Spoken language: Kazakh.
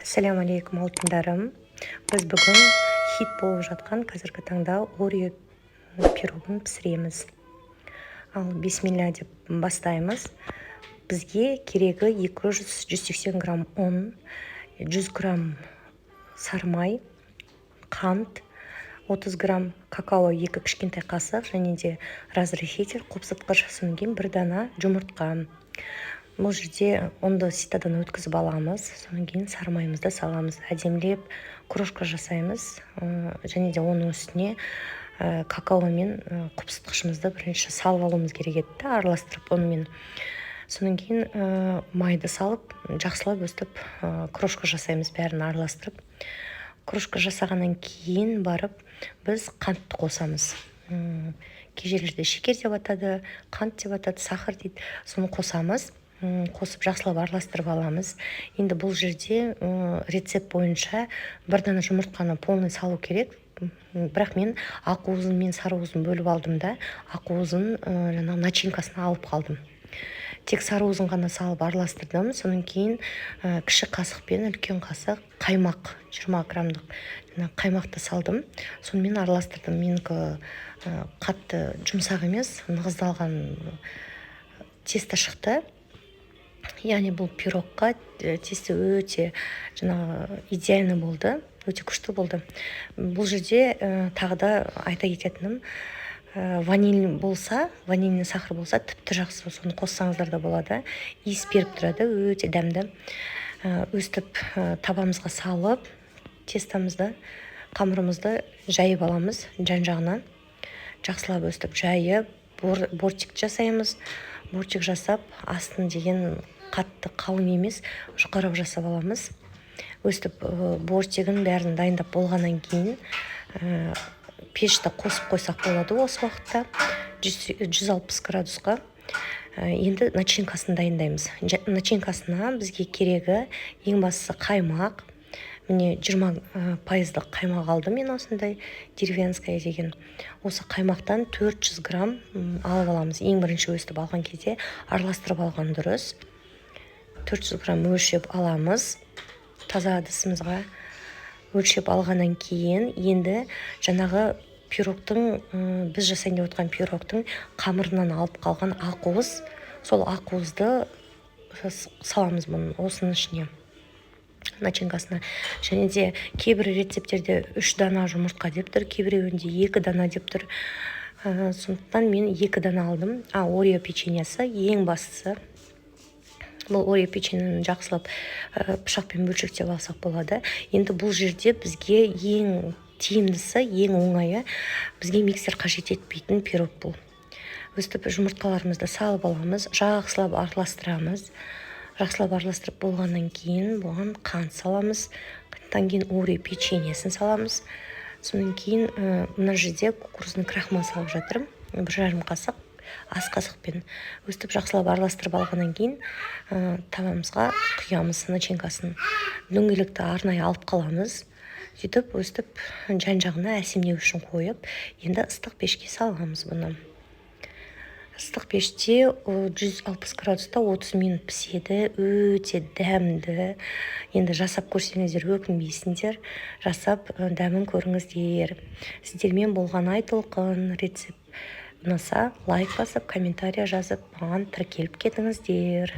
Ассалаумағалейкум, алтындарым! Біз бүгін хит болып жатқан, қазіргі таңда Орео пирогын пісіреміз. Ал, бисмилля деп бастаймыз. Бізге керегі 200-180 грамм ұн, 100 грамм сары май, қант, 30 грамм какао, екі кішкентай қасық және де разрыхлитель, қопсытқыш, содан кейін бір дана жұмыртқа. Бұл жерде ұнды ситодан өткізіп аламыз, содан кейін сары майымызды саламыз, әдемілеп крошка жасаймыз және де оның үстіне какао мен қопсытқышымызды бірінші салып алуымыз керек еді да, араластырып ұнмен. Содан кейін майды салып, жақсылап өстіп крошка жасаймыз. Бәрін араластырып, крошка жасағаннан кейін барып біз қантты қосамыз. Кей жерлерде шекер деп атады, қант деп атады, сахар дейді. Соны қосамыз. Қосып, жақсылап араластырып аламыз. Енді бұл жерде рецепт бойынша бір дана жұмыртқаны полный салу керек, бірақ мен ақуызын мен сарыуызын бөліп алдым да, ақуызын жаңағы начинкасын алып қалдым, тек сарыуызын ғана салып араластырдым. Содан кейін кіші қасық пен үлкен қасық қаймақ, 20 граммдық жаңағы қаймақты салдым, сонымен араластырдым. Менікі қатты жұмсақ емес, нығыздалған тесто шықты. Яғни бұл пирогқа тесто өте жаңағы идеальный болды, өте күшті болды. Бұл жерде тағы да айта кететінім, ваниль болса, ванильный сахар болса, тіпті жақсы, соны қоссаңыздар да болады, иіс беріп тұрады, өте дәмді. Өстіп табамызға салып, тестомызды, қамырымызды жайып аламыз жан жағынан жақсылап. Өстіп жайып, бортик жасаймыз. Бортик жасап, астын деген қатты қалың емес, жұқарып жасап аламыз. Өстіп бортигін бәрін дайындап болғаннан кейін пешті қосып қойсақ болады осы уақытта 160 градусқа. Енді начинкасын дайындаймыз. Начинкасына бізге керегі, ең бастысы, қаймақ. Міне, 20 пайыздық қаймақ алдым мен, осындай «Деревенская» деген. Осы қаймақтан 400 грамм алып аламыз. Ең бірінші өстіп алған кезде араластырып алған дұрыс. 400 грамм өлшеп аламыз таза ыдысымызға. Өлшеп алғаннан кейін енді жаңағы пирогтың, біз жасайын деп отқан пирогтың қамырынан алып қалған ақуыз, сол ақуызды саламыз бұның, осының ішіне, начинкасына. Және де кейбір рецепттерде үш дана жұмыртқа деп тұр, кейбіреуінде екі дана деп тұр. Сондықтан мен екі дана алдым. А Орео печеньесі, ең бастысы, бұл Орео печеньені жақсылап пышақпен бөлшектеп алсақ болады. Енді бұл жерде бізге ең тиімдісі, ең оңайы, бізге миксер қажет етпейтін пирог бұл. Өстіп жұмыртқаларымызды салып аламыз, жақсылап араластырамыз. Жақсылап араластырып болғаннан кейін бұған қант саламыз, қанттан кейін Орео печеньесін саламыз. Содан кейін мына жерде кукурузный крахмал салып жатырмын, 1,5 қасық, ас қасықпен. Өстіп жақсылап араластырып алғаннан кейін табамызға құямыз начинкасын. Дөңгелекті арнайы алып қаламыз. Сөйтіп, өстіп жан жағына әсемдеу үшін қойып, енді ыстық пешке саламыз бұны. Ыстық пеште 160 градуста 30 минут піседі. Өте дәмді. Енді жасап көрсеңіздер, өкінбейсіңдер. Жасап, дәмін көріңіздер. Сіздермен болған Айтолқын. Рецепт ұнаса, лайк басып, комментарий жазып, маған тіркеліп кетіңіздер.